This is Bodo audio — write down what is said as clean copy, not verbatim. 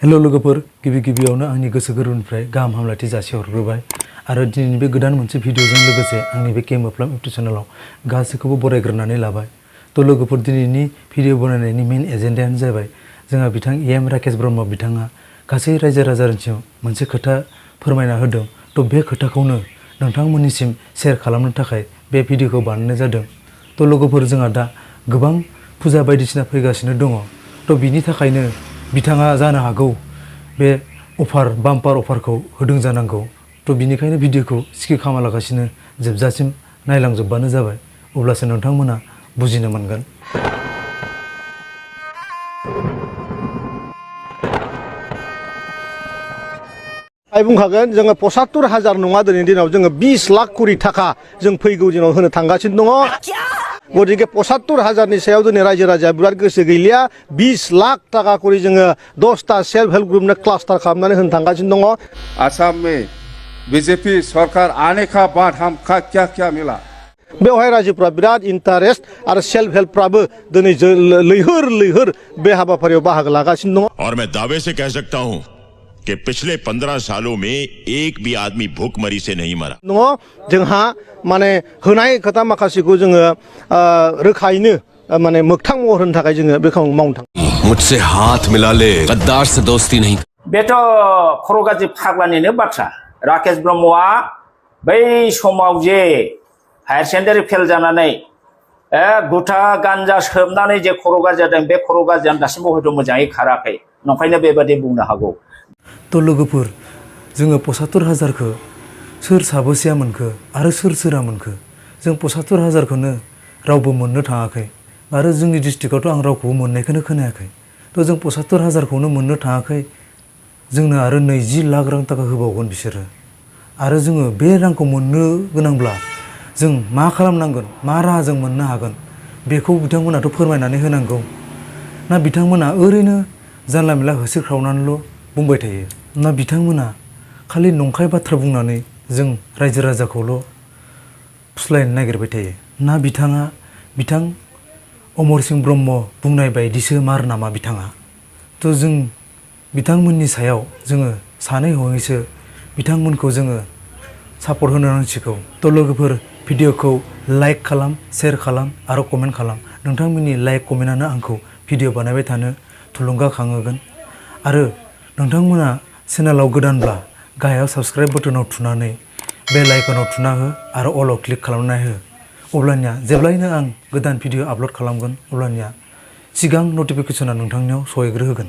हेलो लोगोफोर गिबि गिबियावनो आंनि गोसो गोरबोनिफ्राय गाहाम हामलायथि जासिहरग्रोबाय आरो दिनैनि बे गोदान मोनसे भिडिअजों लोगोसे आंनि बे केम अफ्लाम इउटुब चेनेलाव गासैखौबो बरायग्रोनानै लाबाय। तो लोगोफोर दिनैनि भिडिअ बनायनायनि मेन एजेन्डायानो जाबाय जोंहा बिथां एम राकेश ब्रह्म बिथाङा गासै रायजो राजानिसिम मोनसे खोथा फोरमायना होदों। तो बे खोथाखौनो नोंथांमोननिसिम शेयार खालामनो थाखाय बे भिडिअखौ बानायनाय जादों। तो लोगोफोर जोंहा दा गोबां फुजा बायदिसिना फैगासिनो दङ। तो बिनि थाखायनो बिथाङा जानो हागौ बे बाम्पार अफारखौ होदों जानांगौ। तो बिनिखायनो भिडिअखौ स्किप खालामालासिनो जोबजासिम नायलांजोबबानो जाबाय, अब्लासो नोंथांमोना बुजिनो मोनगोन। आइ बुंखागोन जोङो 75,000 नङा दिनैनि दिनाव जोङो 20 लाख कोटी थाखा जों फैगौ दिनाव होनो थांगासिनो दङ। गतिके 75,000नि सायाव जोंनि रायजो राजाया बिराद गोसो गैलिया। 20 लाख टाका करि जोङो 10टा सेल्फ हेल्प ग्रुपनो क्लास्टार खालामनानै होनो थांगासिनो दङ। आसाम में बीजेपी सरकार आने का बाद हम क्या क्या मिला। बेवहाय रायजोफ्रा बिराद इन्टारेस्ट आरो सेल्फ हेल्पफ्राबो दिनै लैहोर बे हाबाफारियाव बाहागो लागासिनो दङ। और मैं दावे से कह सकता हूं कि पिछले 15 सालों में एक भी आदमी भूखमरी से नहीं मरा। जोंहा माने होनाय खोथा माखासेखौ जोङो रोखायैनो माने मोगथां महर होनो थाखाय जोङो बेखौ मावनो थाङो। मुझसे हाथ मिला ले, गद्दार से दोस्ती नहीं। बेथ' खर'गाज्रि फाग्लानिनो बाथ्रा। राकेश ब्रह्मआ बै समाव जे हायार सेकेन्डारि फेल जानानै गुथा गान्जा सोबनानै जे खर'गाज्रि जादों, बे खर'गाज्रियानो दासिमबो हयथ' मोजाङै खाराखै, नंखायनो बेबादि बुंनो हागौ। तो लोगोफोर जोङो 75,000खौ सोर साबोसेया मोनखो आरो सोरा मोनखो? जों 75,000खौनो रावबो मोननो थाङाखै आरो जोंनि डिस्ट्रिक्टआवथ' आं रावखौबो मोननायखौनो खोनायाखै। तो जों 75,000खौनो मोननो थाङाखै, जोंनो आरो 20 लाख रां थाखा होबावगोन बिसोरो। आरो जोङो बे रांखौ मोननो गोनांब्ला जों मा खालामनांगोन, मा राहाजों मोननो हागोन, बेखौ बिथांमोनाथ' फोरमायनानै होनांगौ। ना बिथांमोना ओरैनो जानला मेला होसोख्रावनानैल' बुंबाय थायो, ना बिथांमोना खालि नंखाय बाथ्रा बुंनानै जों रायजो राजाखौल' फुस्लायनो नागिरबाय थायो। ना बिथां अमर सिंह ब्रह्म बुंनाय बायदिसो मार नामा बिथाङा? तो जों बिथांमोननि सायाव जोङो सानै हयैसो बिथांमोनखौ जोङो सापर्ट होनो नांसिगौ। तो लोगोफोर भिडिअखौ लाइक खालाम, शेयार खालाम आरो कमेन्ट खालाम। नोंथांमोननि लाइक कमेन्टआनो आंखौ भिडिअ बानायबाय थानो थुलुंगाखांहोगोन। आरो नोंथांमोना चेनेलाव गोदानब्ला गाहायाव साबस्क्राइब बटनाव थुनानै बेल आइकनाव थुना हो आरो अलाव क्लिक खालामना हो। अब्लानिया जेब्लायनो आं गोदान भिडिअ आपल'ड खालामगोन, अब्लानिया सिगां नटिफिकेसना नोंथांनियाव सहैग्रोहोगोन।